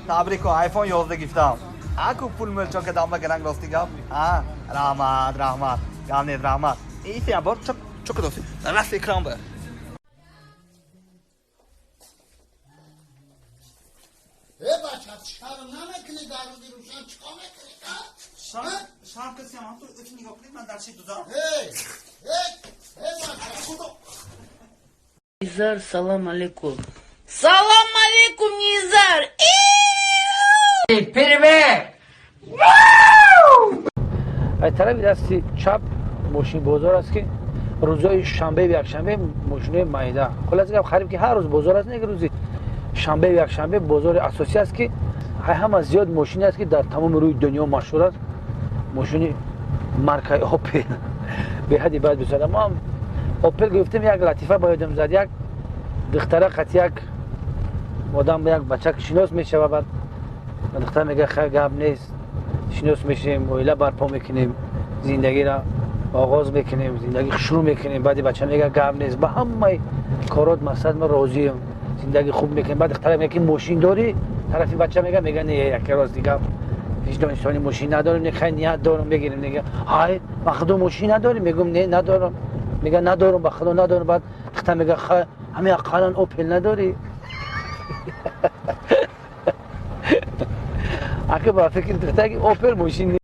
Табрико, iPhone 11 гирифтам. Аку пул мӯлчон кадам ба гаранг рости гап. А, раҳмат, раҳмат. Гап нет, раҳмат. Ифи бор чок чок доси. Раст экран ба. Э бача, чикор намекунӣ дар рӯзи рӯшан, чикор мекунӣ? Шарм каси ҳам ту ӯти нигоҳ кунед, ман дар чи дудам. Эй, эй, эй бача, худо. Низар, салам алейкум. Салам алейкум, Низар! Привет! Ай тарафи дасти чап мошинбозор аст, ки рӯзҳои шанбею якшанбе мошинои майда. Хулоса гап, хариб ки ҳар рӯз бозор аст, не, рӯзи шанбею якшанбе бозори асосӣ аст, ки ҳама зиёд мошине аст, ки дар тамоми рӯи дунё машҳур аст, мошини маркаи Опел. Беҳади баъд бисёр. Мо ҳам Опел гирифтем. Як латифа ба ёдам зад. Як духтара қати як одам, як бача шинос мешава. Баъд духтара мега: «Хай, гап нест, шинос мешем, оила барпо мекунем, зиндагиро оғоз мекунем, зиндагӣ шурӯъ мекунем». Баъди бача мега: «Гап нест, ба ҳамаи корот мақсад ма розием, зиндагӣ хуб мекунем». Баъд духтара мега ки: «Мошин дорӣ?» Тарафи бача мега: «Не, яке рости гап, ҳеҷ инсони мошин надорем, не, хай, ният дорам бигирем». Мега: «Ҳай, ба худо мошин надорем?» Мегум: «Не, надорам». Мега: «Надорам, ба худо надорам». Баъд духтар мега: «Хай, ҳамин ақаллан Опел надорӣ?» Ака, ба фикри духтар ки Опел мошин.